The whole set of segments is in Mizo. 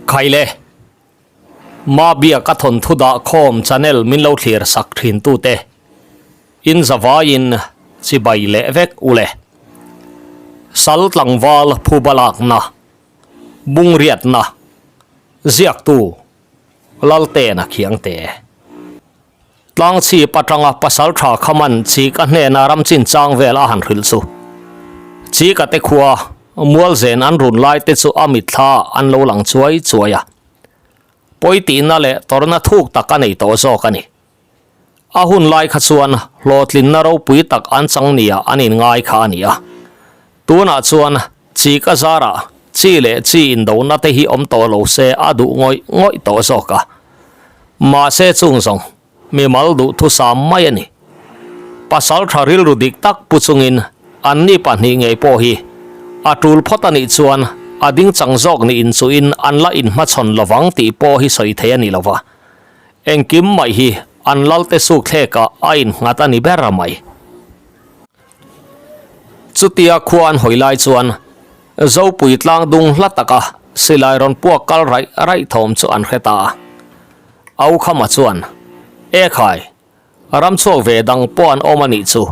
Khaile, Mabiaka thawnthu dah khawm channel min lo thlir sak thin tute in zavaiin chibai leh vek u le. Sal tlangval phuba lakna, bungriatna, ziaktu Laltena Khiangte. Tlangchhip atanga pasal tha khaman Chika hnena ram chin chang vel a han hrilh chu. Chika te khua Mualzen an run lai te chu a mitthla an lo lang chuai chuai a. Pawi tihna leh tawrhna thuk tak a nei tawh zawk a ni. A hun lai kha chuan hlawhtlinna ropui tak an chang nia an inngai kha a ni a. Tunah chuan Chika zarah chi leh chi indona te hi awm tawh lo se a duh ngawih ngawih tawh zawk a. Mahse chung zawng mimal duhthusam mai a ni. Pasal tha rilru dik tak pu chungin anni pahnih ngei pawh hi a tul phawt a nih chuan a ding chang zawk nih inchuhin an la inhmachhawn lovang tih pawh hi sawi thei a ni lova. Engkim mai hi an lalte suk thlekah a innghat a ni ber mai. Chutia khua an hawi lai chuan Zopui tlang dung hla taka silai rawn puak kal raih raih thawm chu an hre ta a. Aukhama chuan, E khai, ram chhuak ve dang pawh an awm a nih chu.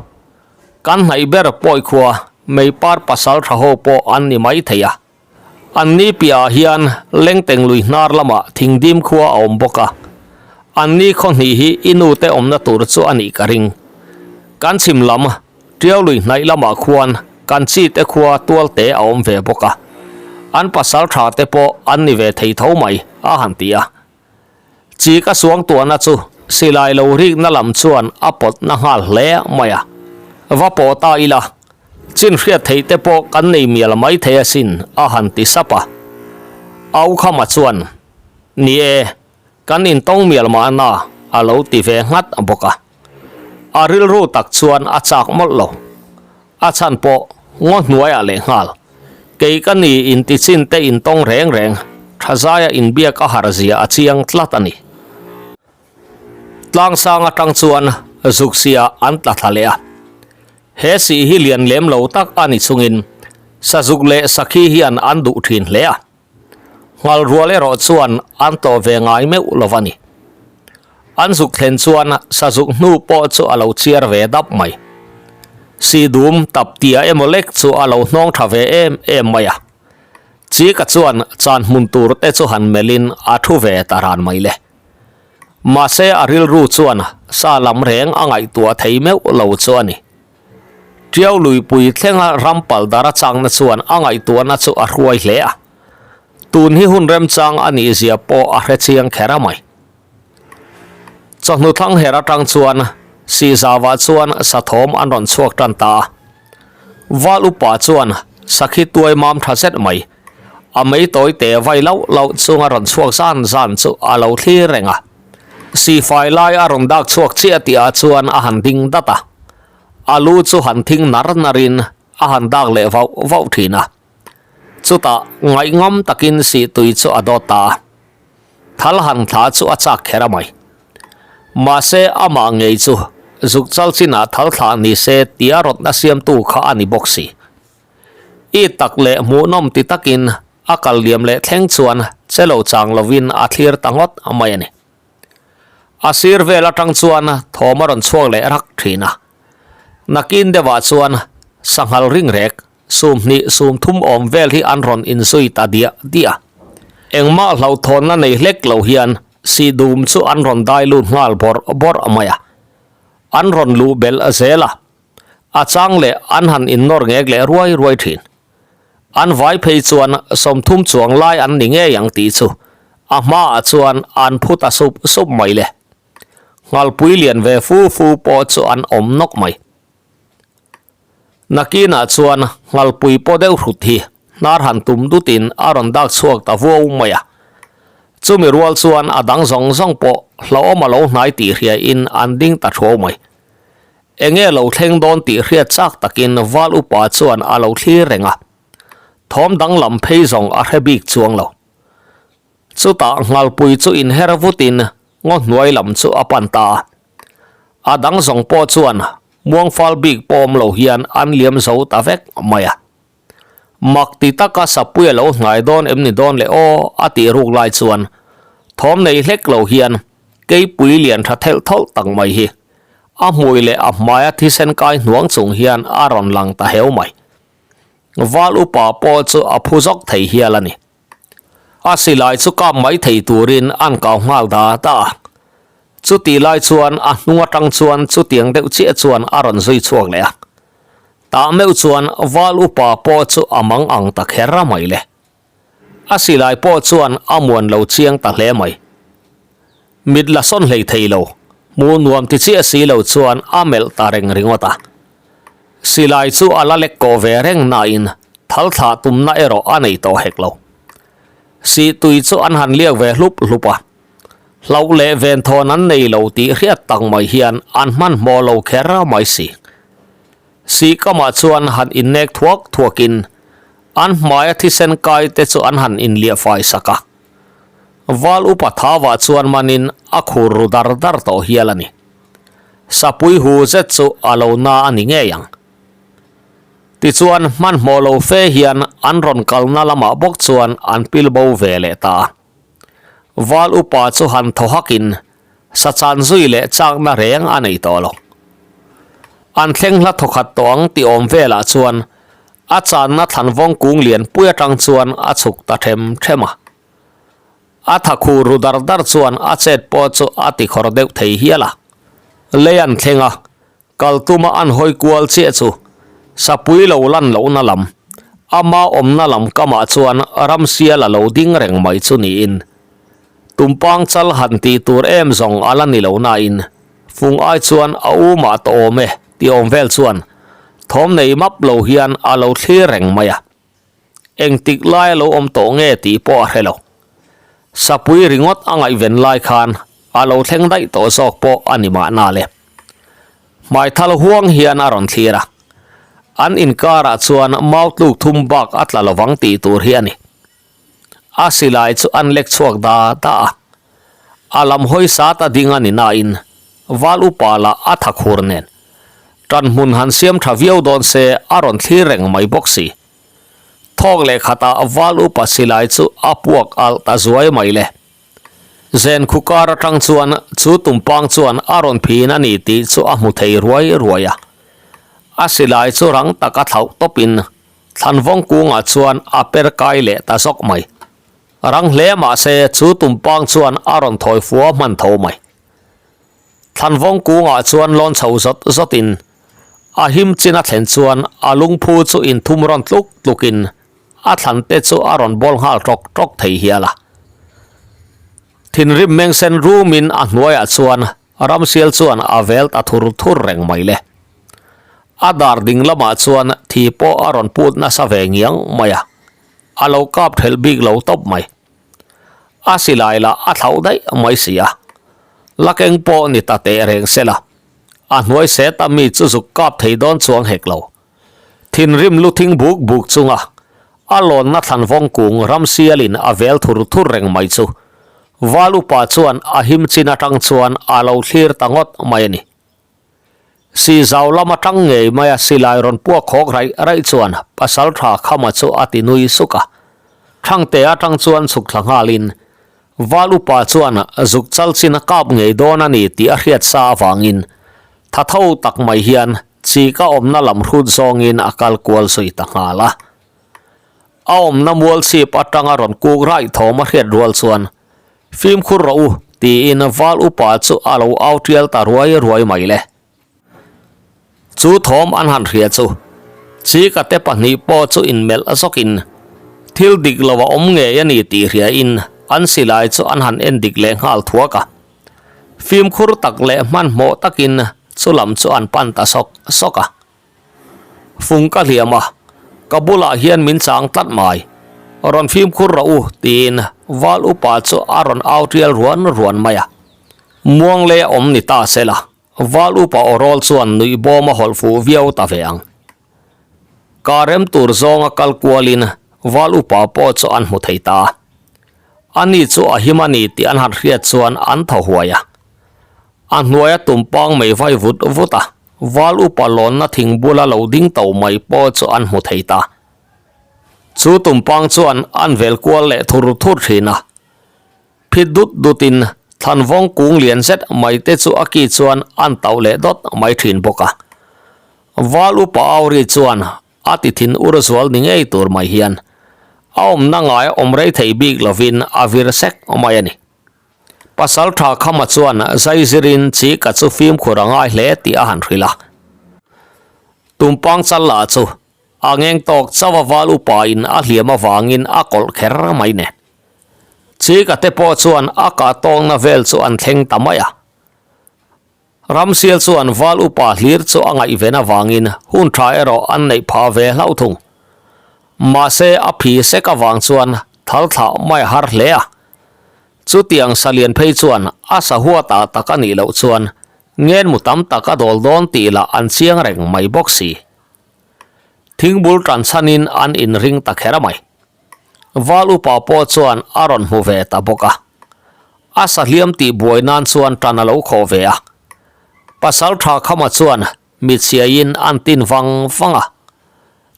Kan hnaih ber pawi khua Meipar pasal tha ho pawh an ni mai thei a. An ni piahah hian Lengteng lui hnar lamah thingdim khua a awm bawk a, an ni khaw hnih hi i nute awmna tur chu a nih ka ring. Kan chhim lam Tiau lui hnaih lamah khuan kan chi te khua tual te a awm ve bawk a, an pasal tha te pawh an ni ve thei tho mai a han ti a. Chi ka suang tuahna chu silai lo rikna lam chuan a pawt na nghal hle mai a. Va pawh ta ila, chin hriat theih te pawh kan nei mial mai thei asin a han ti sap a. Aukhama chuan, Ni e, kan intawng mial mahna a lo ti ve nghat bawk a. A rilru tak chuan a chak mawlh lo. A chhan pawh ngaw hnuaiah leh nghal. Kei ka ni inti chin te intawng reng reng, tha zaia inbiak a har zia a chiang tlat a ni. Tlangsang atang chuan zuksia an tla thla leh a. He sih hi lian lem lo tak a ni chungin sazuk leh sakhi hian an duh thin hle a. Nghal rual erawh chuan an tlawh ve ngai meuh lo a ni. An zuk thlen chuan sazuk hnu pawh chu a lo chiar ve dap mai. Si dum tap tia emaw lek chu a lo hnawng tha ve em em mai a. Chika chuan chan hmun tur te chu han melhin a thu ve ta ran mai le. Mahse a rilru chuan sa lam reng a ngaihtuah thei meuh lo chu a ni. Tiau luipui thlenga ram pal dara changna chuan a ngaihtuahna chu a hruai hle a. Tun hi hun remchang a nih zia pawh a hre chiang kher a mai. Chawhnu thlang her atang chuan Sihzava chuan sathawm an rawn chhuak tan ta a. Val upa chuan sakhi tuai mam tha zet mai, a mei tawi te vai lauh lauh chunga rawn chhuak zan zan chu a lo thlir reng a. Sifai lai a rawn dak chhuak chiah tih ah chuan a han ding dat a, a lu chu han thing nar nar in a han dak leh vauh vauh thin a. Chutah ngaihngam takin sih tui chu a dawt ta a, thal han thla chu a chak kher a mai. Mahse amah ngei chu zuk chal chinah thal thlah ni se tia rawtna siamtu kha a ni bawk si. I tak leh hmuhnawm ti takin a kal liam leh thleng chuan che lo chang lovin a thlir ta ngawt mai a ni. A sir vel atang chuan thawm a rawn chhuak leh rak thin a. Nakin deuhah chuan sanghal ring rek sumhnih sumthum awm vel hi an rawn inzui ta diah diah a. Engmah hlauhthawnna nei hlek lo hian sihdum chu an rawn dai lut nghal bawrh bawrh mai a. An rawn luh belh zel a. A chang leh an han innawr ngek leh ruai ruai thin. An vai phei chuan 30 chuang lai an ni ngei ang tih chu a hmaah chuan an phu ta sup sup mai le. Nghalpui lian ve fu fu pawh chu an awm nawk mai. Nakinah chuan nghalpui pawh deuh hrut hi hnar han tum dutin a rawn dak chhuak ta vuau mai a. Chumi rual chuan a dang zawng zawng pawh hlauhawm a lo hnai tih hriain an ding ta thuau mai. Enge lo thleng dawn tih hriat chak takin Val upa chuan a lo thlir reng a, thawm danglam phei zawng a hre bik chuang lo. Chutah Nghalpui chu inher vutin ngaw hnuai lam chu a pan ta a. A dang zawng pawh chuan muangfal bik pawm lo hian an liam zo ta vek mai a. Mak ti taka sapui a lo hnai dawn em ni dawn le aw a tih ruk lai chuan thawm nei hlek lo hian keipui lian tha thelh thawlh tak mai hi a hmui leh a hmaia thisen kai hnuang chung hian a rawn lang ta heu mai. Val upa pawh chu a phu zawk thei hial a ni. A silai chu kap mai thei turin an kau nghal da da a. Chutih lai chuan a hnung atang chuan chutiang deuh chiah chuan a rawn zui chhuak leh a. Tah meuh chuan val upa pawh chu a mang ang ta kher a mai le. A silai pawh chuan a muan lo chiang ta hle mai. Mit la sawn hlei thei lo, hmuh nuam ti chiah si lo chuan a melh ta reng ringawt a. Silai chu a la lek kawh ve reng nain thal thlah tumna erawh a nei tawh hek lo. Sih tui chu an han liak ve hlup hlup a, hlauh leh venthawn an nei lo tih hriat tak mai hian an hmanhmawh lo kher mai si. Sih kamah chuan han innek thuak thuakin an hmaia thisen kai te chu an han inliah fai sak a. Val upa thavah chuan manin a khur ru dar dar tawh hial a ni. Sapui hu zet chu a lo na a ni ngei ang. Tichuan hmanhmawh lo fe hian an rawn kalna lamah bawk chuan an pil bo ve leh ta a. Val upa chu han thaw hakin sachan zui leh chakna reng a nei tawh lo. An thleng hla thawkhat tawh ang tih awm velah chuan A channa thlanvawng kung lianpui atang chuan a chhuk ta them them a. A tha khu ru dar dar chuan a chet pawh chu a ti khawr deuh thei hial a. Lei an thleng a, kal tuma an hawi kual chiah chu sapui lo lan lohna lam, ama awmna lam kamah chuan ramsial a lo ding reng mai chu niin Tumpang chal han tih tur em zawng a la ni lo nain fung ai chuan a u mah tawh awm e tih awm vel chuan thawm nei map lo hian a lo thlir reng mai a. Engtik lai a lo awm tawh nge tih pawh a hre lo. Sapui ringawt a ngaihven lai khan a lo thleng daih tawh zawk pawh a ni mahna le. Hmaithal huang hian a rawn thlir a, an inkarah chuan mau tluk thum bak a tla lovang tih tur hi a ni. A silai chu an lek chhuak da da a, a lam hawi sat a ding a ni nain val upa lah a tha khur nen tan hmun han siam tha viau dawn se a rawn thlir reng mai bawk si. Thawk leh khatah val upa silai chu a puak alh ta zuai mai le. Zen khu kar atang chuan chu tumpang chuan a rawn phin a ni tih chu a hmu thei ruai ruai a. A silai chu rang taka thlauh tawpin Thlanvawng kungah chuan a per kai leh ta zawk mai. Rang hle mah se chu tumpang chuan a rawn thawi fua hman tho mai. Thlanvawng kungah chuan lawn chho zawt zawtin a him chin a thlen chuan a lungphu chu inthum rawn tluk tlukin a thlan te chu a rawn bawl nghal ṭawk ṭawk thei hial a. Thinrim mengsen rumin a hnuaiah chuan Ramsial chuan a vel ta thur thur reng mai le. A dar ding lamah chuan thi pawh a rawn put nasa ve ngiang mai a, a lo kap thelh bik lo tawp mai. A silai lah a thlauh daih mai si a, la keng pawh ni ta teh reng se la, a hnuai set a mi chu zuk kap thei dawn chuang hek lo. Thinrim lu thing buk buk chunga a lawnna thlanvawng kung ramsialin a vel thur thur reng mai chu Val upa chuan a him chin atang chuan a lo thlir ta ngawt mai a ni. Sihzau lam atang ngei maia silai rawn puak khawk raih raih chuan Pasaltha Khama chu a ti nui suk a. Thangte atang chuan chhuk thla nghalin Val upa chuan zuk chal chin a kap ngei dawn a ni tih a hriat sa avangin tha tho tak mai hian Chik a awmna lam hrut zawngin a kal kual zui ta nghal a. A awmna mual chhip atanga rawn kuk raih thawm a hriat rual chuan, Fimkhur rawh u, tiin val upa chu a lo au tial ta ruai ruai mai le. Chu thawm an han hria chu Chika te pahnih pawh chu inmelh zawkin thil dik lo a awm ngei a ni tih hriain an silai chu an han en dik leh nghal thuak a. Fimkhur tak leh hmanhmawh takin chu lam chu an pan ta sawk sawk a. Fung ka hliam a, ka bulah hian min chang tlat mai. Rawn fimkhur rawh u tiin val upa chu a rawn au tial ruan ruan mai a. Muang leh awm ni ta se la, val upa aw rawl chuan nuih bawm a hawlh fuh viau ta ve ang. Ka rem tur zawnga kal kualin val upa pawh chu an hmu thei ta a. Ani chu a him a ni tih an han hriat chuan an thaw huai a. A hnuaia tumpang mei vai vut vut a, val upa lawnna thing bula lo ding to mai pawh chu an hmu thei ta. Chu tumpang chuan an vel kual leh thur thur thin a. Phit dut dutin thlanvawng kung lian zet mai te chu a ki chuan an tauh leh dawt mai thin bawk a. Val upa Auri chuan a ti thin ur zual ni ngei tur mai hian a awmna ngai awm rei thei bik lovin a vir sek mai a ni. Pasal tha Khama chuan zai zirin chi ka chu fimkhur a ngai hle tih a han hrilh a. Tumpang chal lah chu a ngeng tawk chauh a val upa in a hliam avangin a kawlh kher mai nen. Chi ka te pawh chuan a kah tawngna vel chu an thleng ta mai a. Ramsial chuan val upa hlir chu a ngaihven avangin hun tha erawh an neih phah ve hlauh thung. Mahse a phi sek avang chuan thal thlah mai a har hle a. Chutiang salian phei chuan a sahuatah tak a nih loh chuan ngenmu tam tak a dawl dawn tih lah an chiang reng mai bawk si. Thingbul tan chhanin an inring ta kher mai. Val upa pawh chuan a rawn hmu ve ta bawk a. A sahliam tih buai nan chuan tan a lo khawh ve a. Pasal tha khama chuan mitchhiaiin an tin vang vang a.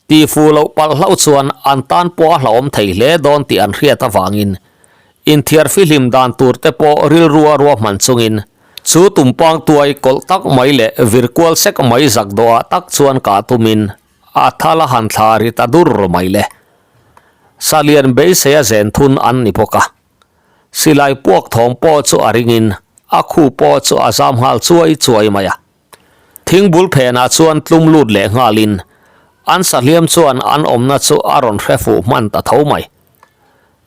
Tihfu loh palh hlauh chuan an tan pawh a hlauhawm thei hle dawn tih an hriat avangin inthiar fihlim dan tur te pawh rilru a ruahman chungin chu tumpang tuai kawlh tak mai leh vir kual sek mai zak dawhah tak chuan kah tumin a thal a han thla ri ta dur mai le. Salian beisei a zen thun an ni bawk a. Silai puak thawm pawh chu a ringin a khu pawh chu a zam nghal chuai chuai mai a. Thingbul phenah chuan tlum lut leh nghalin an sahliam chuan an awmna chu a rawn hre fuh hman ta tho mai.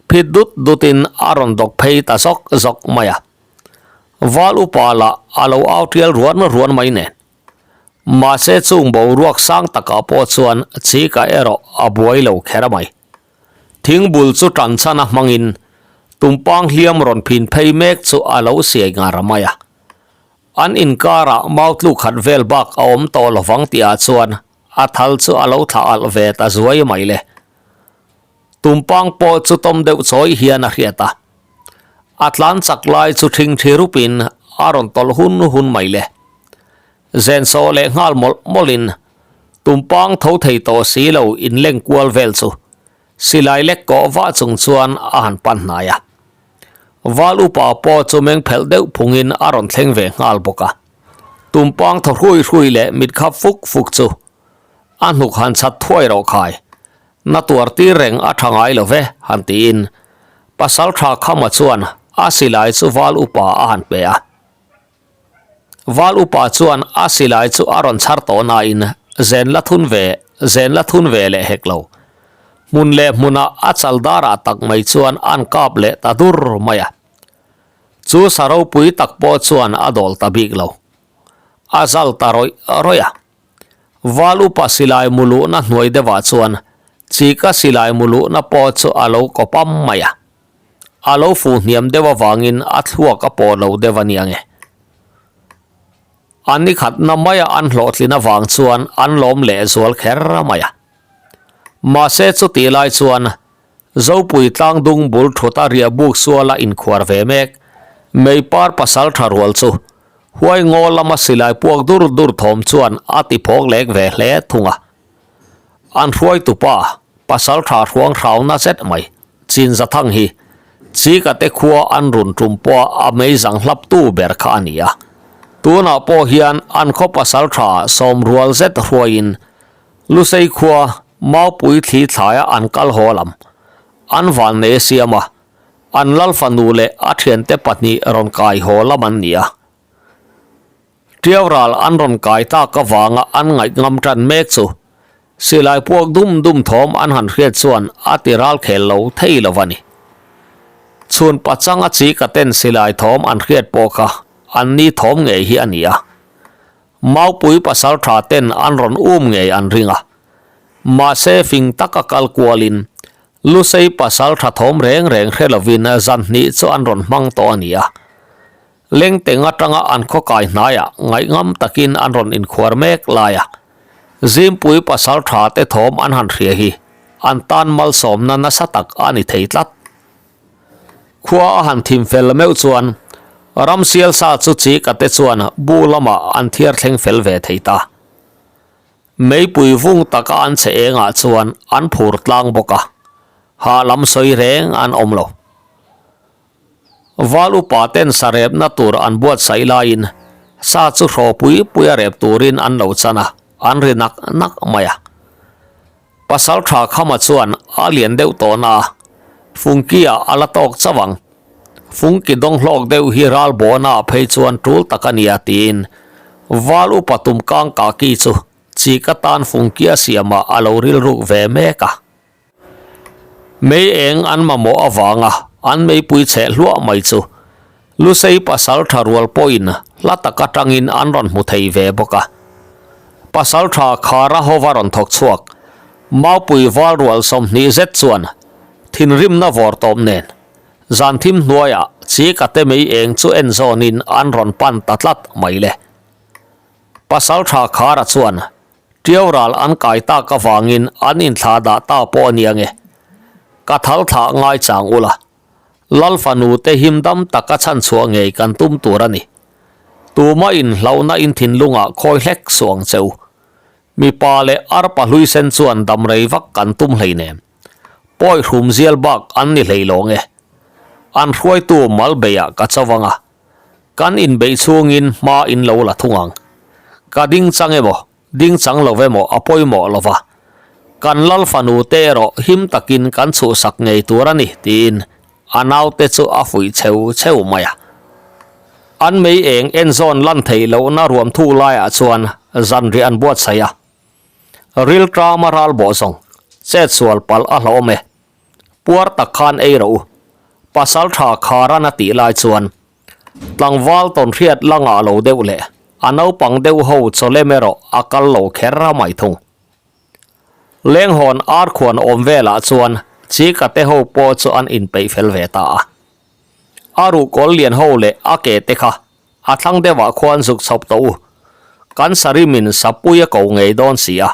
Phit dut dutin a rawn dawk phei ta zawk zawk mai a. Val upa lah a lo au tial ruan ruan mai nen. Mahse chung boruak sang takah pawh chuan chika erawh a buai lo kher mai. Thingbul chu tan chhan a hmangin tumpang hliam rawn phin phei mek chu a lo siai ngar mai a. An inkarah mau tluk khat vel bak a awm tawh lovang tihah chuan a thal chu a lo thlah alh ve ta zuai mai le. Tumpang pawh chu tawm deuh chawi hian a hriat a. A tlan chak lai chu thing thi rupin a rawn tawlh hun hun mai le. Zen sawh leh nghal mawlh mawlhin tumpang tho thei tawh si lo inleng kual vel chu silai lek kawh vah chung chuan a han pan hnai a. Val upa pawh chu meng phelh deuh phungin a rawn thleng ve nghal bawk a. Tumpang thaw hrui hrui leh mit khap fuk fuk chu a hnuk han chhat thuai rawh khai. Na tuar tir reng a tha ngai lo ve, han tiin pasal tha Khama chuan a silai chu val upa a han pe a. Val upa chuan a silai chu a rawn chhar tawh nain zen la thun ve zen la thun ve leh hek lo. Hmun leh hmunah a chal darah tak mai chuan an kap leh ta dur mai a. Chu sa ropui tak pawh chuan a dawl ta bik lo. A zal ta rawih rawih a. Val upa silai mu luhna hnuai deuhah chuan chika silai mu luhna pawh chu a lo kawp am mai a. A lo fuh hniam deuh avangin a thluak a pawh lo deuh a nia nge. A ni khatna maia an hlawhtlin avang chuan an lawm leh zual kher mai a. Mahse chutih lai chuan Zopui tlangdung bul thuta riah buk suala inkhuar ve mek Meipar pasal tha rual chu huai ngaw lama silai puak dur dur thawm chuan a ti phawk lek ve hle thung a. An hruaitupa pasal tha hruang hrauna zet mai Chin Zathang hi Chikate khua an run tum pawha a meizang hlaptu ber kha a ni a. Tunah pawh hian an khaw pasal tha sawm rual zet hruaiin Lusei khua Maupui thli thlaia an kal haw lam an van nei a siam a, an lal fanu leh a thiante pahnih rawn kai haw lam an ni a. Tiau ral an rawn kai tak avanga an ngaih ngam tan mek chu silai puak dum dum thawm an han hriat chuan a ti ral khel lo thei lo a ni. Chhun pachanga chi ka ten silai thawm an hriat pawh kha an ni thawm ngei hi a ni a. Maupui pasal tha ten an rawn um ngei an ring a. Mahse fing taka kal kualin Lusei pasal tha thawm reng reng hre lovin zan hnih chu an rawn hmang tawh a ni a. Lengteng atanga an khaw kai hnaiah ngaihngam takin an rawn inkhuar mek lai a, Zimpui pasal tha te thawm an han hria hi an tan malsawmna nasa tak a ni thei tlat. Khua a han thim fel meuh chuan Ramsial sa chu Chika te chuan bu lamah an thiar thleng fel ve thei ta. Meipui vung taka an che engah chuan an phur tlang bawk a. Hah lam sawi reng an awm lo. Val upa ten sa repna tur an buatsaih laiin sa chu hraw pui pui a rep turin an lo chan a, an ri nak nak mai a. Pasal tha Khama chuan a lian deuh tawh na a, Fungki ah a la tawk chauh ang. Fungki dawng hlawk deuh hi ral bawhna ah phei chuan tul tak a nia tiin Val upa tumkang kaki chu chik atan Fungki a siamah a lo rilruk ve mek a. Mei eng an mamawh avanga an meipui cheh hluah mai chu Lusei pasal tha rual pawhin hla tak atangin an rawn hmu thei ve bawk a. Pasal tha Khara hova rawn thawk chhuak Maupui val rual 20 zet chuan thinrimna vawr tawp nen zan thim hnuaiah chi ka te mei eng chu en zawnin an rawn pan ta tlat mai le. Pasal tha Khara chuan Ṭiau ral an kai tak avangin an inthlah dah ta pawh a nia nge. Ka thal thlah ngai chang ula, Lal fanu te him dam taka chhan chhuah ngei kan tum tur a ni. Tuma inhlauhna in thinlungah khawi hlek suh ang che u. Mipa leh arpa hlui sen chuan dam rei vak kan tum hleinem. Pawi hrum zial bak an ni hlei lo nge. An hruaitu mal beiah ka cho vang a. Kan inbeih chhungin hma in lo la thung ang. Ka ding chang emaw, ding chang lo emaw a pawimawh lo va. Kan lal fanu te erawh him takin kan chhuhsak ngei tur a ni tiin a naute chu a fuih cheu cheu mai a. An mei eng en zawn lan theih lohna ruam thuk laiah chuan zanriah an buatsaih a. Rilṭama ral bawh zawng, chetsual palh a hlauhawm e. Puar tak khan ei rawh u. Pasal tha Kharan a tih lai chuan tlangval tawnhriat la ngah lo deuh leh a naupang deuh ho chawlem erawh a kal lo kher a mai thung. Lenghawn arkhuan awm velah chuan Chikate ho pawh chu an inpeih fel ve ta a. A ruhkawl lian ho leh a ke te kha a thlang deuhah khuan zuk chhawp tawh u. Kan sarimin sapui a ko ngei dawn si a.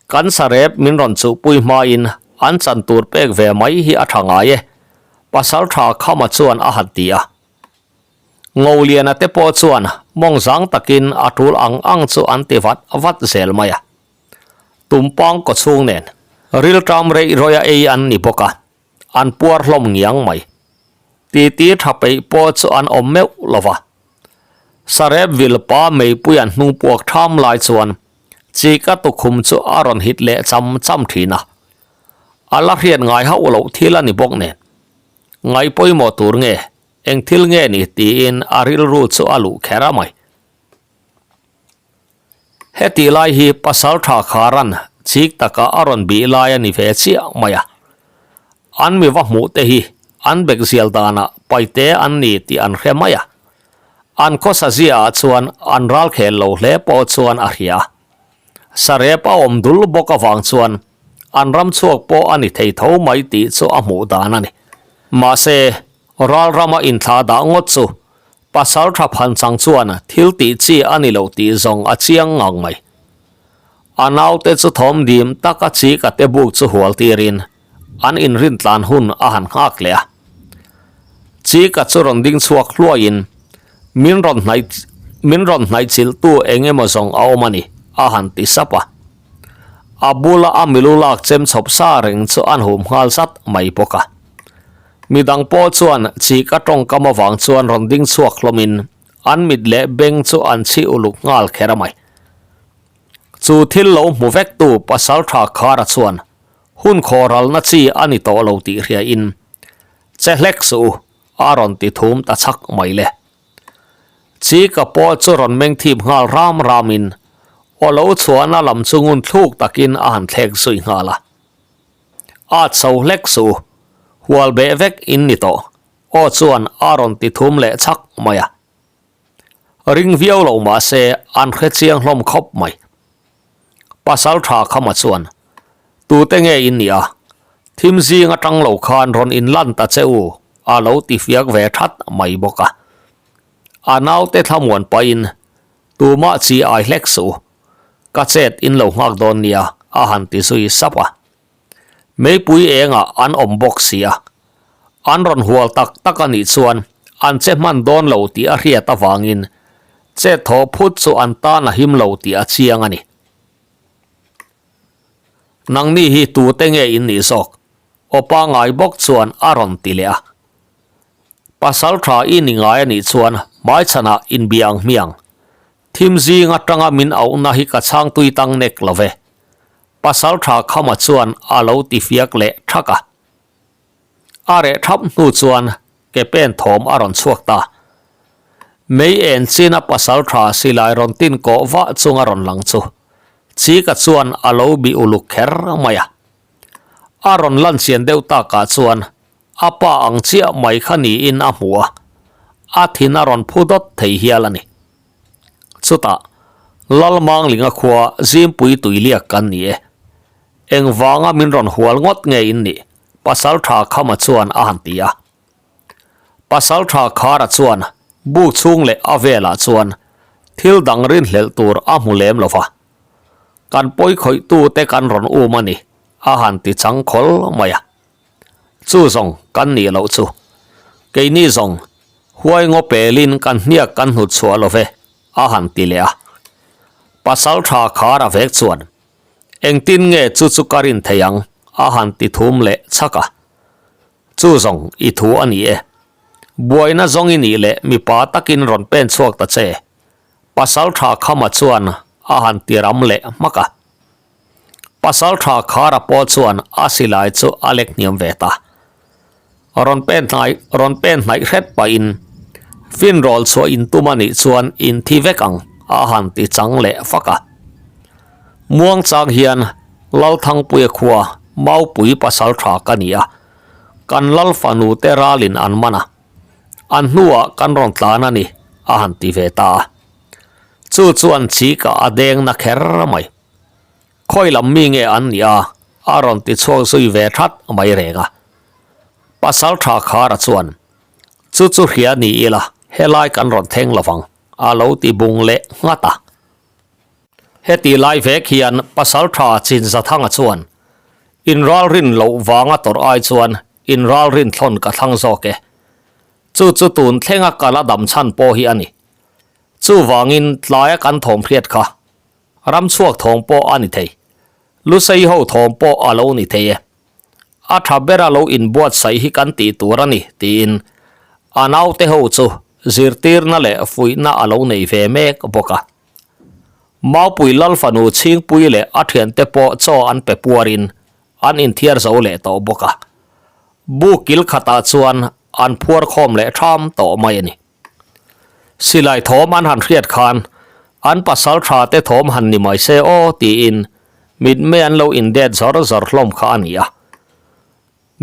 Kan sarep min rawn chuhpui hmain an chan tur pek ve mai hi a tha ngai e, pasal tha Khama chuan a han ti a. Ngoliana te pawh chuan mawng zang takin a tul ang ang chu an ti vat vat zel mai a. Tumpang kawchhung nen rilṭam reih rawih a ei an ni bawk a, an puar hlawm ngiang mai. Titi tha peih pawh chu an awm meuh lo va. Sarep vilpa meipui an hnung puak ṭham lai chuan Chika tukhum chu a rawn hit leh cham cham thin a, a la hriat ngai hauh loh thil a ni bawk nen. Ngai pawimawh tur nge, eng thil nge ni tiin a rilru chu a luh kher a mai. Heti lai hi pasal tha Kharan chik taka a rawn bih lai a ni ve chiah mai a. An mi va hmuh te hi an bek zial danah paite an ni tih an hre mai a. An khawsa ziaah chuan an ral khel lo hle pawh chuan a hria. Sarep a awm dul bawk avang chuan an ram chhuak pawh a ni thei tho mai tih chu a hmuh dan a ni. Mahse, ral rama inthlah dah ngawt chu pasal tha phan chang chuan thil tih chi a ni lo tih zawng a chiang ngang mai. A naute chu thawm dim taka chik a te buk chu hual tirin an inrin tlan hun a han nghak leh a. Chika chu rawn ding chhuak hluaiin min rawn hnaih min rawn hnaih chilhtu eng emaw zawng a awm a ni a han ti sap a. A bula a milu lak chem chhawp sa reng chu an hum nghal zat mai bawk a. Midang pawh chuan Chika tawngkam avang chuan rawn ding chhuak hlawmin an mit leh beng chu an chhi uluk nghal kher a mai. Chu thil lo hmu vektu pasal tha Khara chuan Hun khawralna chi a ni tawh lo tih hriain che hlek suh u, a rawn ti thum ta chhak mai le. Chika pawh chu rawn meng thip nghal ram ramin aw lo chhuahna lam chu ngun thluk takin a han thlek zui nghal a. A chho hlek suh u, hual beh vek in ni tawh, aw chuan a rawn ti thum leh chhak mai a. Ring viau lo mah se an hre chiang hlawm khawp mai. Pasal tha Khama chuan, Tute nge in nih a? Thim zing atang lo khan rawn in lan ta che u, a lo ti fiak ve that mai bawk a. A naute thlamuan pahin, Tumah chi ai hlek suh u, ka chet in lo nghak dawn nia, a han ti zui sap a. Meipui engah an awm bawk si a, an rawn hual tak tak a nih chuan an che hman dawn lo tih a hriat avangin chet thaw phut chu an tan a him lo tih a chiang a ni. Nangni hi tute nge in nih zawk? Aw pangai bawk chuan a rawn ti leh a. Pasal tha i ni ngai a nih chuan hmaichhanah inbia ang hmiang. Thim zing atanga min auhna hi ka chhang tui tang nek lo ve. Pasal tha Khama chuan a lo ti fiak leh thak a. A reh thap hnu chuan ke pen thawm a rawn chhuak ta. Mei en china pasal tha silai rawn tin kawh vah chunga rawn lang chu Chika chuan a lo bih uluk kher mai a. A rawn lan chian deuh takah chuan a pa ang chiah mai kha niin a hmu a, a thin a rawn phu dawt thei hial a ni. Chutah, Lalmanglinga khua Zimpui tuiliak kan ni e. Engvanga min rawn hual ngawt nge in nih? Pasal tha Khama chuan a han ti a. Pasal tha Khara chuan buk chhung leh a velah chuan thil dang rinhlelh tur a hmu lem lo va. Kan pawi khawih tute kan rawn um a ni, a han ti chang khawl mai a. Chu zawng kan nih loh chu. Keini zawng huai ngaw pelin kan hniak kan hnut chhuah lo ve, a han ti leh a. Pasal tha Khara vek chuan, Engtin nge chu chu ka rin thei ang? a han ti thum leh chhak a. Chu zawng i thu a ni e. Buaina zawng i nih leh mipa takin rawn pen chhuak ta che. Pasal tha Khama chuan a han ti ram leh hmak a. Pasal tha Khara pawh chuan a silai chu a lek hniam ve ta. Rawn pen hnai rawn pen hnaih hret pahin finrawl chhuah in tum a nih chuan in thi vek ang a han ti chang leh fak a. Muang chang hian Lalthangpuia khua Maupui pasal tha ka ni a, kan Lal fanu te ralin an man a. An hnuah kan rawn tlan a ni, a han ti ve ta a. Chu chuan chika a deng na kher mai. Khawi lam mi nge an nih a, a rawn ti chhuak zui ve that mai reng a. Pasal tha Khara chuan, Chu chu hria ni ila, helai kan rawn thleng lovang, a lo ti bung leh nghat a. Heti lai vek hian Pasal tha Chinzathanga chuan, Inralrin loh vanga tawrh ai chuan Inralrin thlawn ka thlang zawk e. Chu chu tun thlenga ka la dam chhan pawh hi a ni. Chuvangin tlaia kan thawm hriat kha ram chhuak thawm pawh a ni thei. Lusei ho thawm pawh a lo ni thei e. A tha bera lo inbuatsaih hi kan tih tur a ni tiin a naute ho chu zirtirna leh fuihna a lo nei ve mek bawk a. Maupui Lalfanu Chhingpui leh a thiante pawh chaw an pe puarin an inthiar zo leh tawh bawk a. Bu kil khatah chuan an phuar khawm leh tham tawh mai a ni. Silai thawm an han hriat khan an pasal tha te thawm han ni mai se aw tiin mitmei an lo indet zawr zawr hlawm kha a ni a.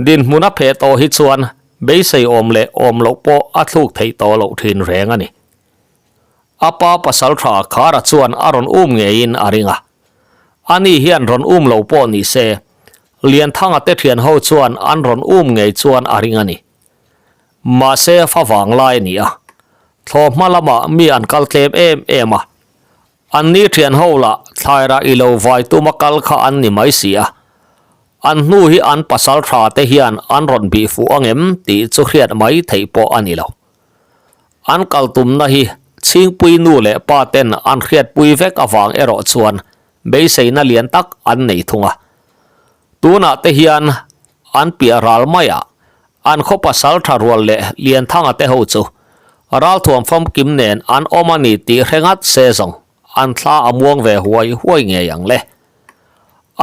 Dinhmun a pheh tawh hi chuan beisei awm leh awm loh pawh a thluk theih tawh loh thin reng a ni. A pa pasal tha Khara chuan a rawn um ngeiin a ring a. Ani hian rawn um lo pawh ni se, Lianthanga te thian ho chuan an rawn um ngei chuan a ring a ni. Mahse fa vang lai a ni a, thlawh hma lamah mi an kal tlem em em a. An ni thian ho lah thlairah i lo vai tuma kal kha an ni mai si a. An hnu hi an pasal tha te hian an rawn bih fuh angem tih chu hriat mai theih pawh a ni lo. An kal tumna hi Chhingpui nu leh pa ten an hriatpui vek avang erawh chuan beiseina lian tak an nei thung a. Tunah te hian an piah ral maiah an khaw pasal tha rual leh Lianthanga te ho chu ralthuam famkim nen an awm a ni tih hre ngat se zawng an thla a muang ve huai huai ngei ang le.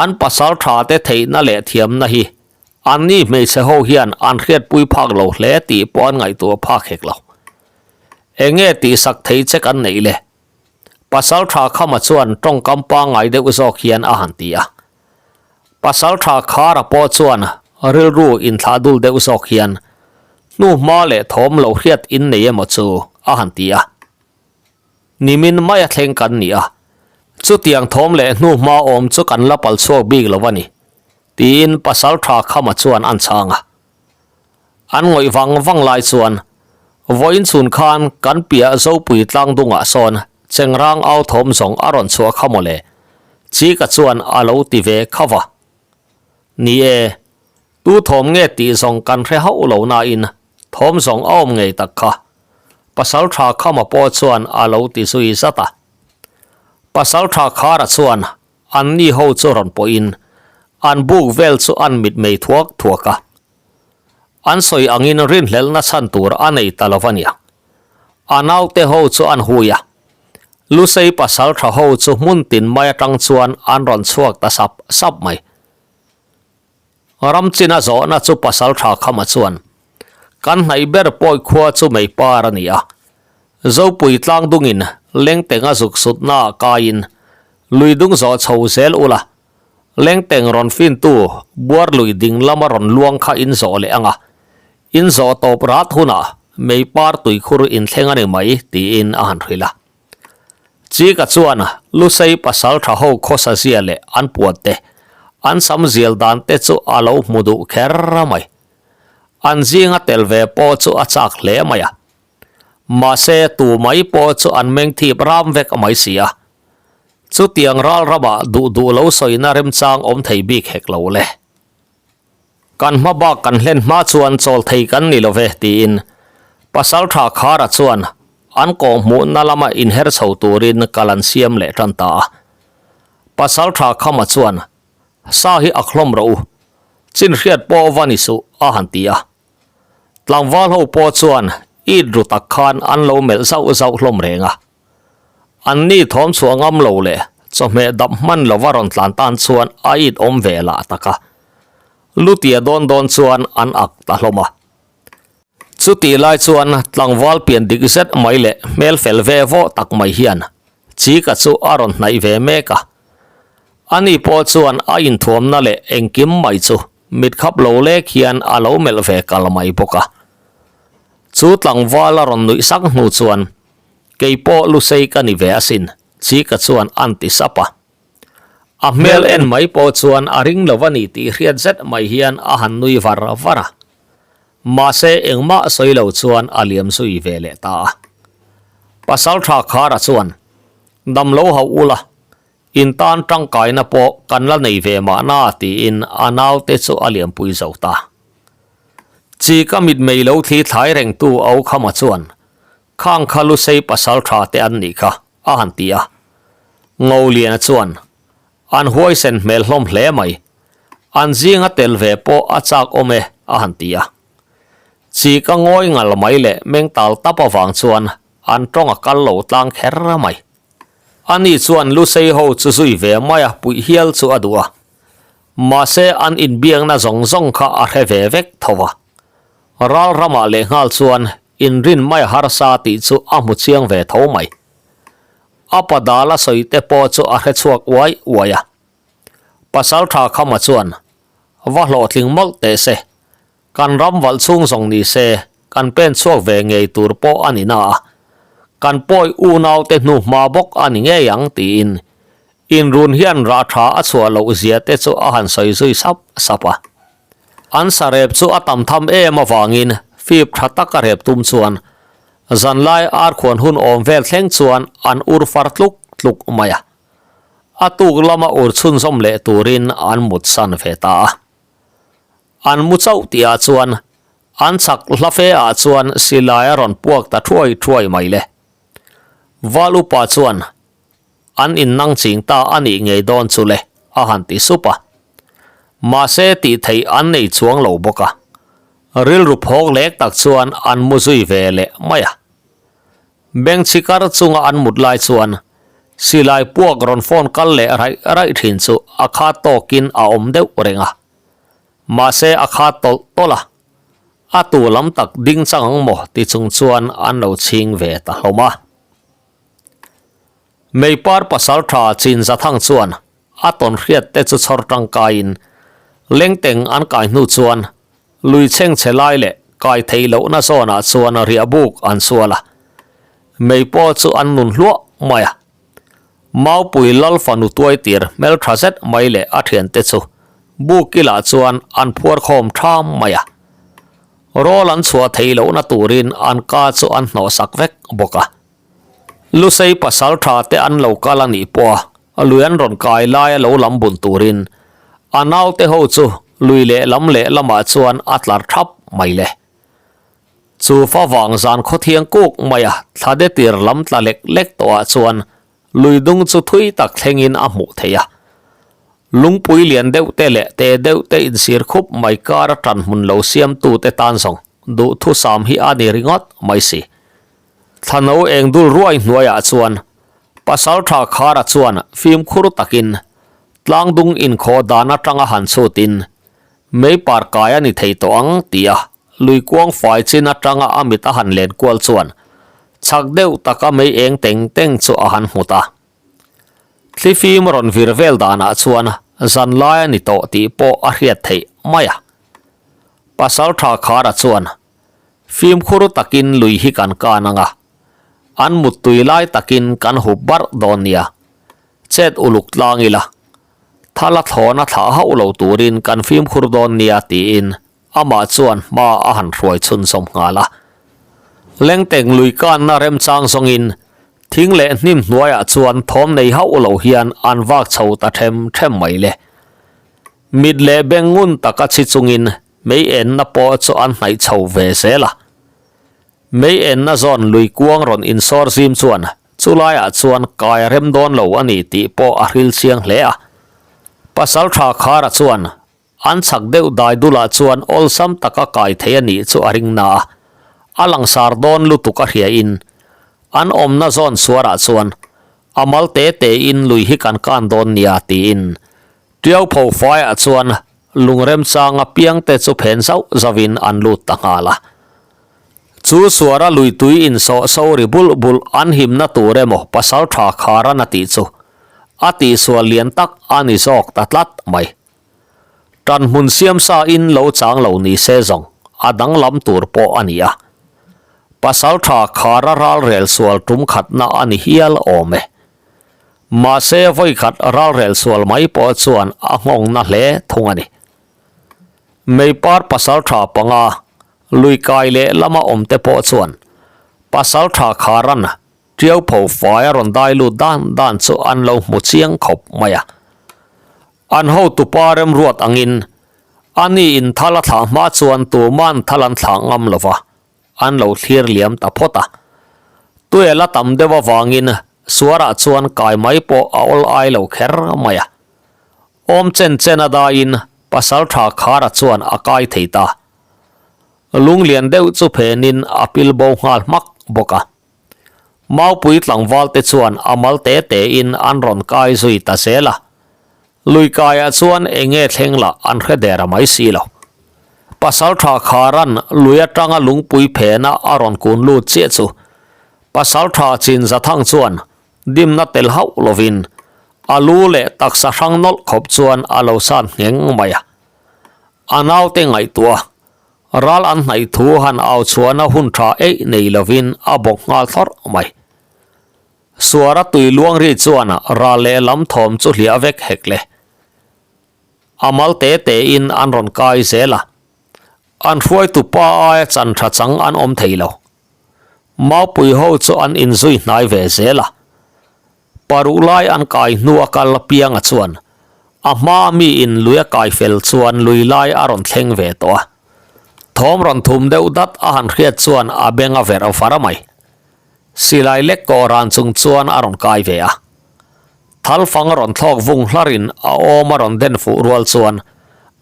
An pasal tha te theihna leh thiamna hi Anni hmeichhe ho hian an hriatpui phak lo hle tih pawh an ngaihtuah phak hek lo. Enge tihsak thei che kan neih le? Pasal tha Khama chuan tawngkam pangngai deuh zawk hian a han ti a. Pasal tha Khara pawh chuan rilru inthlah dul deuh zawk hian hnuhma leh thawm lo hriat in nei emaw chu a han ti a. Nimin maia thleng kan ni a, chutiang thawm leh hnuhma awm chu kan la pal chhuak bik lo a ni. Tiin Pasalṭha Khama chuan an chhang a. An ngawih vang vang lai chuan vawiin chhun khan kan piah Zopui tlangdungah sawn Chengrang au thawm zawng a rawn chhuah kha mawle, Chika chuan a lo ti ve kha va. Ni e, tu thawm nge tih zawng kan hre hauh lo nain thawm zawng a awm ngei tak kha, Pasalṭha Khama pawh chuan a lo ti zui zat a. Pasalṭha Khara chuan Anni ho chu rawn pawhin. An buk vel chu an mitmei thuak thuak a. An sawi angin rinhlelhna chhan tur a nei ta lo va nia. A naute ho chu an hui a. Lusei pasal tha ho chu hmun tin mai atang chuan an rawn chhuak ta sap sap mai. Ramchina zawhna chu pasal tha khama chuan, Kan hnaih ber pawi khua chu Meipar a ni a. Zopui tlang dungin Lengtenga zuk sutnaah kaiin lui dung zawh chho zel ula, Lengteng rawn fintu buar lui ding lama rawn luang kha in zawh leh ang a, in zawh tawp rat hunah Meipar tuikhur inthleng a ni mai, tiin a han hrilh a. Chika chuan Lusei pasal tha ho khawsa zia leh an puan te, an sam zial dan te chu a lo hmu duh kher mai. An zinga tel ve pawh chu a chak hle mai a. Mahse tu mai pawh chu an meng thip ram vek mai si a. Chutiang ral ramah duh duh lo sawina remchang awm thei bik hek lo le. Kan hma bak kan hlen hma chuan chawl thei kan ni lo ve tiin Pasaltha Khara chuan an kawhhmuhna lama inher chho turin kal an siam leh tan ta a. Pasaltha Khama chuan, Sa hi ak hlawm rawh u, chin hriat pawh va ni suh a han ti a. Tlangval ho pawh chuan it ru tak khan an lo melh zauh zauh hlawm reng a. An ni thawm chhuah ngam lo leh chawhmeh dap hman lova rawn tlan tan chuan a it awm ve lah tak a. Lutia dawn dawn chuan an ak ta hlawm a. Chutih lai chuan tlangval pian dik zet mai leh hmel fel ve vawh tak mai hian Chika chu a rawn hnaih ve mek a. Ani pawh chuan a inthuamna leh engkim mai chu mitkhap lo lek hian a lo melh ve kal mai bawk a. Chu tlangval a rawn nuih sak hnu chuan Kei pawh Lusei ka ni ve asin, Chika chuan a'n ti sap a. A hmel en mai pawh chuan a ring lo a ni tih hriat zet mai hian a han nui var var a. Mahse engmah sawi lo chuan a liam zui ve leh ta a. Pasaltha Khara chuan, Dam lo hauh ula, in tan tangkaina pawh kan la nei ve mahna tiin a naute chu a liampui zo ta. Chika mitmei lo thli thlai rengtu Aukhama chuan, Khang kha Lusei pasal tha te an nih kha, a han ti a. Ngoliana chuan, An huaisen hmel hlawm hle mai. An zinga tel ve pawh a chak awm e, a han ti a. Chik a ngawi ngal mai leh meng tal tap avang chuan an tawng a kal lo tlang kher mai. Ani chuan Lusei ho chu zui ve mai a puih hial chu a duh a. Mahse an inbiakna zawng zawng kha a hre ve vek tho a. Ral ramah lehnghal chuan inrin mai a harsa tih chu a hmu chiang ve tho mai. A pa dal a sawi te pawh chu a hre chhuak uai uai a. Pasaltha Khama chuan, Va hlawhtling mawlh teh se, kan ram valh chhung zawng ni se, kan pen chhuak ve ngei tur pawh a ni na a, kan pawi unaute hnu hma bawk a ni ngei ang tiin inrun hian rah tha a chhuah loh zia te chu a han sawi zui sap sap a. An sarep chu a tam tham em avangin fip tha tak a rep tum chuan zanlai arkhuan hun awm vel thleng chuan an ur far tluk tluk mai a. A tuk lama ur chhunzawm leh turin an mutsan ve ta a. An mu chauh tihah chuan an chhak hla fe ah chuan silai a rawn puak ta thuai thuai mai le. Val upa chuan An innang ching ta a nih ngei dawn chu le, a han ti sup a. Mahse tih theih an nei chuang lo bawk a. Rilru phawk lek tak chuan an mu zui ve leh mai a. Bengchhi kar chunga an mut lai chuan silai puak rawn phone kal leh raih raih thin chu a khat tawkin a awm deuh reng a. Mahse a khat tawlh tawlh a. A tu lam tak ding chang ang maw ti chung chuan an lo chhing ve ta hlawm a. Meipar pasal tha chin Zathang chuan a tawn hriat te chu chhawr tangkaiin lengteng an kai hnu chuan lui chhengchhe lai leh kai theih lohna zawnah chuan riahbuk an sual a, mei pawh chu an nun hluah mai a. Maupui lal fanu tuaitir hmeltha zet mai leh a thiante chu buk ilah chuan an phuar khawm tham mai a. Rawl an chhuah theih lohna turin an ka chu an hnawhsak vek bawk a. Lusei pasal tha te an lo kal a nih pawh a, lui an rawn kai lai a lo lam bun turin a naute ho chu lui leh lam leh lamah chuan a tlar thap mai le. Chu favang zan khawthiang kuk mai a thla de tir lam tla lek lek tawhah chuan lui dung chu thui tak thlengin a hmuh theih a. Lungpui lian deuh te leh te deuh te insir khup mai kar a tan hmun lo siamtu te tan zawng duhthusam hi a ni ringawt mai si. Thlano eng dul ruai hnuaiah chuan Pasaltha Khara chuan fimkhur takin tlangdung inkhaw dan atanga han chhutin mei par kai a ni thei tawh ang tia lui kuang fai chin atanga a mit a han len kual chuan chak deuh taka mei eng teng teng chu a han hmu ta. Thlifim rawn vir vel danah chuan zan lai a ni tawh tih pawh a hriat theih mai a. Pasaltha Khara chuan Fimkhur takin lui hi kan kan ang a, an muttui lai takin kan hup barh dawn nia. Chet uluk tlang ila, thala thlawna thlah hauh lo turin kan fimkhur dawn nia tiin amah chuan hma a han hruai chhunzawm nghal a. Lengteng lui kanna remchang zawngin thing leh hnim hnuaiah chuan thawm nei hauh lo hian an vak chho ta them them mai le. Mit leh beng ngun taka chhi chungin Mei enna pawh chu an hnaih chho ve zel a. Mei enna zawn lui kuang rawn insawr zim chuan chulaiah chuan kai a rem dawn lo a ni tih pawh a hril chiang hle a. Pasaltha Khara chuan an chhak deuh dai dulah chuan awlsam taka kai thei a nih chu a ring na a, a langsar dawn lutuk a hriain an awmna zawn suarah chuan a mal te tein lui hi kan kan dawn nia tiin Tiau pho faiah chuan lungremchanga piangte chu phen zauh zauhin an lut ta nghal a. Chu suara luitui insawh so ri bulh bulh an himna tur emaw pasal tha kharan a tih chu a tihsual lian tak a ni zawk ta tlat mai. Tanhmun siamsa in lo chang lo ni se zawng a danglam tur pawh a ni a. Pasal tha khara ralrel sual tum khatna a ni hial awm e. Mahse vawikhat ralrel sual mai pawh chuan a nghawng na hle thung a ni. Meipar pasaltha panga lui kai leh lama awm te pawh chuan pasaltha kharan tiau pho fai a rawn dai lut dan dan chu an lo hmu chiang khawp mai a. An hotupa remruat angin a ni in thal a thlah hma chuan tuman thal an thlah ngam lova. an lo thlir liam ta phawt a. Tuel a tam deuh avangin suarah chuan kai mai pawh a awl ai lo kher mai a. Awm chen chen a daiin Pasaltha Khara chuan a kai thei ta. Lunglian deuh chu phenin a pil bo nghal hmak bawk a. Maupui tlangval te chuan a mal te te in an rawn kai zui ta zel a. Lui kaiah chuan eng nge thleng lah an hre der a mai si lo. Pasaltha Kharan lui atanga lungpui phena a rawn kun lut chiah chu Pasaltha Chinzathang chuan dimna tel hauh lovin a lu leh taksa hrang nawlh khawp chuan a lo san ngheng mai a. A naute ngaihtuah Ral an hnaih thu han au chhuahna hun tha eih nei lovin a bawk nghal thlawrh mai. Suara tui luang ri chuan ral leh lam thawm chu hliah vek hek le. A mal te te in an rawn kai zel a. An hruaitu pa aia chan tha chang an awm thei lo. Maupui ho chu an inzui hnai ve zel a. Paruh lai an kai hnu a kal pianga chuan a hma mi in lui a kai fel chuan lui lai a rawn thleng ve tawh a. Thawm rawn thum deuh dat a han hriat chuan a beng a verh far a mai. Silai lek kawh ran chung chuan a rawn kai ve a. Thalfang a rawn thlawk vung hlarin a awm a rawn den fuh rual chuan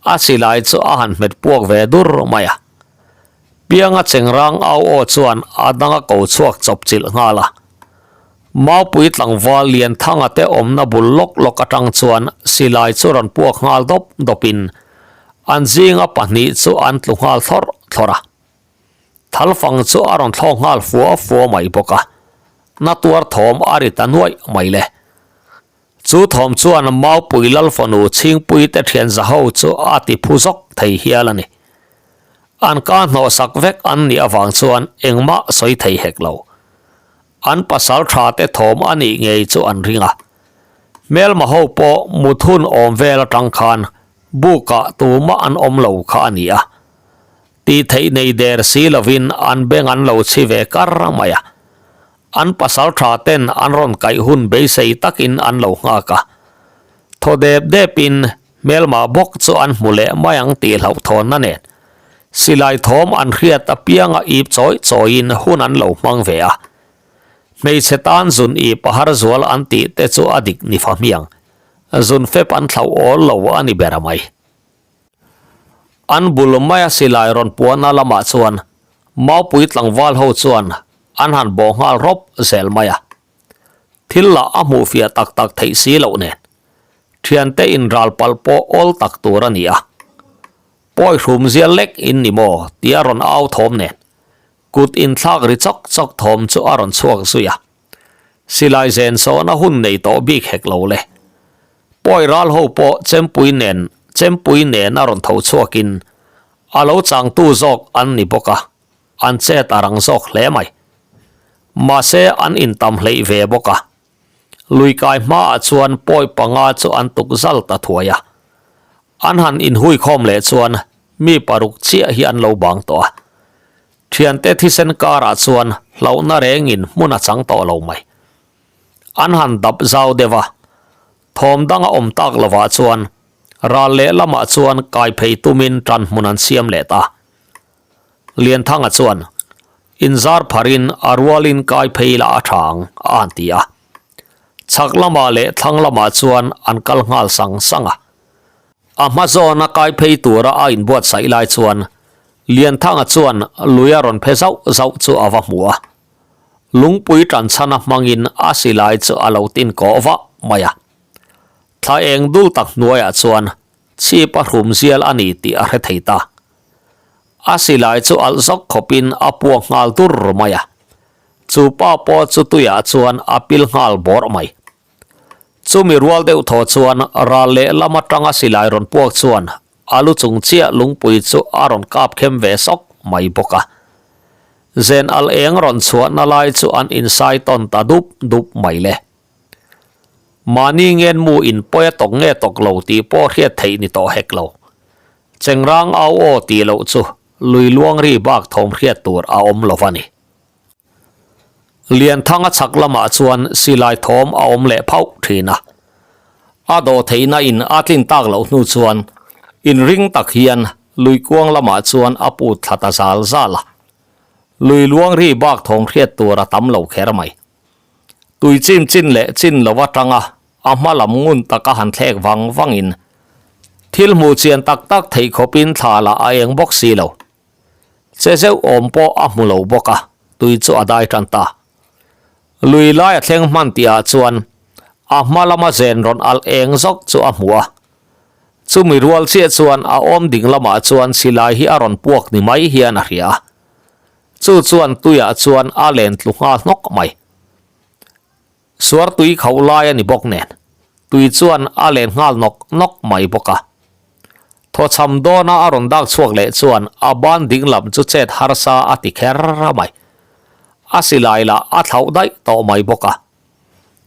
a silai chu a han hmet puak ve dur mai a. Pianga chengrang au aw chuan a dang a ko chhuak chawp chilh nghal a. Maupui tlangval Lianthanga te awmna bul lawk lawk atang chuan silai chu rawn puak nghal dawp dawpin an zinga pahnih chu an tlu nghal thlawrh thlawrh a. Thalfang chu a rawn thlawk nghal fua fua mai bawk a, na tuar thawm a ri ta nuaih mai le. Chu thawm chuan Maupui Lalfanu Chhingpui te thian zaho chu a ti phu zawk thei hial a ni. An ka hnawhsak vek an nih avang chuan engmah sawi thei hek lo. An pasal tha te thawm a nih ngei chu an ring a. Hmelma ho pawh mut hun awm vel atang khan bukah tumah an awm lo kha a ni a. Tih theih nei der si lovin an beng an lo chhi ve kar mai a. An pasal tha ten an rawn kaih hun beisei takin an lo nghak a. Thaw dep depin hmelmah bawk chu an hmu leh mai ang tih hlauhthawnna nen silai thawm an hriat apianga ip chawi chawiin hun an lo hmang ve a. Hmeichhe tan zun ip a har zual an tih te chu a dik ni fa hmiang. Zun fep an thlauh awl lo a ni ber mai. An bul maia silai rawn puahna lamah chuan Maupui tlangval ho chuan an han bawh nghal rawp zel mai a. Thil lah a hmuh fiah tak tak theih si loh nen thiante inral palh pawh awl tak tur a ni a. Pawi hrum zial lek in ni maw tia rawn au thawm nen kut inthlak ri chawk chawk thawm chu a rawn chhuak zui a. Silai zen sawhna hun nei tawh bik hek lo le. Pawi ral ho pawh chempui nen chempui nen a rawn tho chhuakin a lo changtu zawk an ni bawk a, an chet a rang zawk hle mai. Mahse an intam hleih ve bawk a. Lui kai hmaah chuan pawi panga chu an tuk zal ta thuai a. An han inhui khawm leh chuan mi paruk chiah hi an lo bang tawh a. Thiante thisen karah chuan hlauhna rengin hmun a chang tawh lo mai. An han dap zau deuh a, thawm dang a awm tak lovah chuan ral lehlamah chuan kai phei tumin tan hmun an siam leh ta. Lianthanga chuan, Inzar pharin a rualin kai phei lah a tha ang, a han ti a. Chhak lamah leh thlang lamah chuan an kal nghal sang sang a. A hma zawna kai phei tura a inbuatsaih lai chuan Lianthanga chuan lui a rawn phe zauh zauh chu a va hmu a. Lungpui tanchhana hmangin a silai chu a lo tin kawh vah mai a. Thla eng dul tak hnuaiah chuan chhip a hrum zial a ni tih a hre thei ta. A silai chu alh zawk khawpin a puak nghal dur mai a. Chu pa pawh chu tuiah chuan a pil nghal bawrh mai. Chumi rual deuh thaw chuan ral lehlam atanga silai rawn puak chuan a lu chung chiah lungpui chu a rawn kap khem ve sawk mai bawk a. Zen al eng rawn chhuahna lai chu an insai tawn ta dup dup mai le. Mahni ngen mu in pawi a tawk nge tawk lo tih pawh hriat theih ni tawh hek lo. Chengrang au aw tih loh chu lui luang ri bak thawm hriat tur a awm lo va ni. Lianthanga chhak lamah chuan silai thawm a awm leh phauh thin a. A dawh theihna in a tlin tak loh hnu chuan inring tak hian lui kuang lamah chuan a put thla ta zal zal a. Lui luang ri bak thawm hriat tur a tam lo kher mai. Tui chin chin leh chin lo atanga a hma lam ngun taka han thlek vang vangin thil hmuh chian tak tak theih khawpin thla lah a eng bawk si lo. Che zeuh awm pawh a hmu lo bawk a, tui chu a dai tan ta. Lui lai a thleng hman tihah chuan a hma lama zen rawn alh eng zawk chu a hmu a. Chumi rual chiah chuan a awm ding lamah chuan silai hi a rawn puak ni mai hian a hria a. Chu chuan tuiah chuan a len tlu nghal hnawk mai. Suar tui khauh lai a ni bawk nen, tui chuan a len nghal nawk nawk mai bawk a. Thawchham dawna a rawn dak chhuak leh chuan a ban ding lam chu chet harsa a ti kher mai. A silai lah a thlauh daih tawh mai bawk a.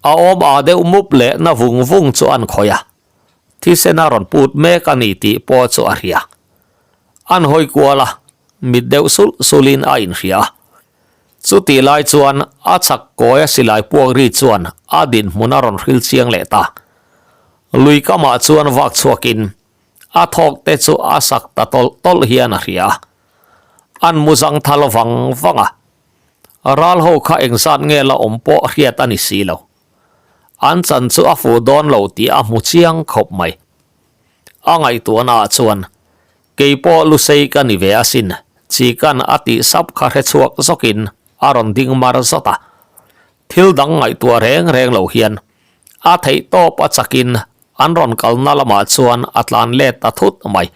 A awm ah deuh mup leh na vung vung chu an khawih a. Thisen a rawn put mek a ni tih pawh chu a hria. An hawi kual a, mit deuh sulh sulhin a inhria a. Chutih lai chuan a chhak kawi a silai puak ri chuan a dinhmun a rawn hril chiang leh ta. Lui kamah chuan vak chhuakin a thawk te chu a sak ta tawlh tawlh hian a hria a. An mu zang thal vang vang a. Ral ho kha engzat nge la awm pawh hriat a ni si lo. An chan chu a fuh dawn lo tih a hmu chiang khawp mai. A ngaihtuahna ah chuan Kei pawh Lusei ka ni ve asin, Chikan a tih sap kha hre chhuak zawkin a rawn ding mar zawt a. Thil dang ngaihtuah reng reng lo hian a theih tawp a chakin an rawn kalna lamah chuan a tlan let ta thut mai.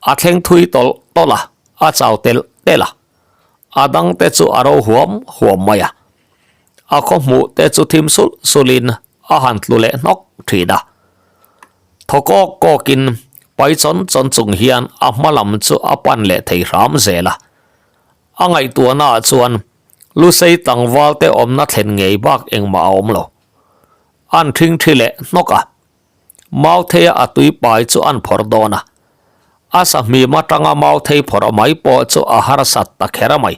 A thleng thui tawlh tawlh a, a chau telh telh a. A dangte chu a ro huam huam mai a. A khaw hmuh te chu thim sulh sulhin a han tlu leh hnawk thin a. Thaw kawk kawkin pai chawn chawn chung hian a hma lam chu a pan leh thei hram zel a. A ngaihtuahnaah chuan Lusei tlangval te awmna thlen ngei bak engmah a awm lo. An thing thi leh hnawk a. Mautheia a tui pai chu an phawrh dawn a. A sahmim atanga Mauthei phawrh mai pawh chu a harsat ta kher mai.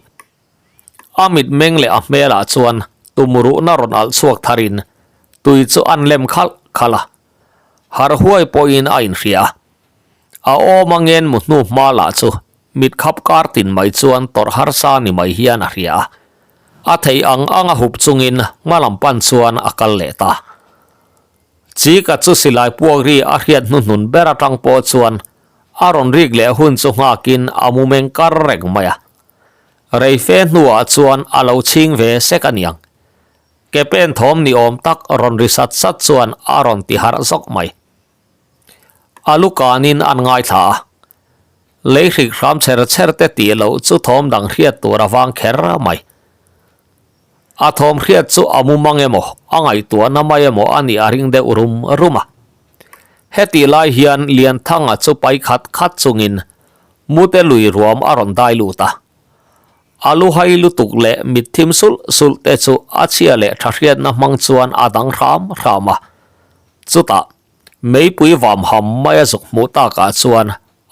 A mitmeng leh a hmelah chuan tumruhna rawn alh chhuak tharin tui chu an lem khalh khalh a, harh huai pawhin a inhria a. A awm a ngen mu hnu hma lah chu mit khap kar tin mai chuan tawrh harsa ni mai hian a hria a. A theih ang ang a hup chungin hma lam pan chuan a kal leh ta. Chika chu silai puak ri a hriat hnuhnun ber atang pawh chuan a rawn rik leh hun chu nghakin a mu meng kar reng mai a. Reife hnuah chuan a lo chhing ve sek aniang. Ke pen thawm ni awm tak rawn ri sat sat chuan a rawn ti harh zawk mai. A lu kanin an ngaithla a. Lei hrik hram chher chher te tih loh chu thawm dang hriat tur a vang kher mai. A thawm hriat chu a mu mang emaw, a ngaihtuahna mai emaw a nih a ring deuh rum rum a. Hetih lai hian Lianthanga chu pai khat khat chungin mute lui ruam a rawn dai lut a. A lu hai lutuk leh mit thim sulh sulh te chu a chhia leh tha hriatna hmang chuan a dang hram hram a. Chutah, meipui vam ham mai a zuk hmuh takah chuan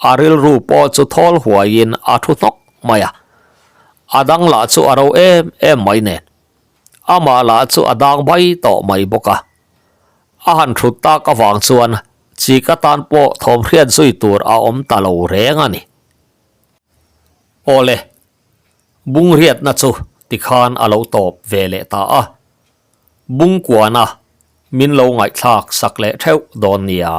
a rilru pawh chu thawl huaiin a thu hnawk mai a. A dang lah chu a ro em em mai nen. Amah lah chu a dang bai tawh mai bawk a. A han thut tak avang chuan chik atan pawh thawm hriat zui tur a awm ta lo reng a ni. Awle, bungriatna chu tikhan a lo tawp ve leh ta a. Bungkuana min lo ngaihthlak sak leh theuh dawn nia.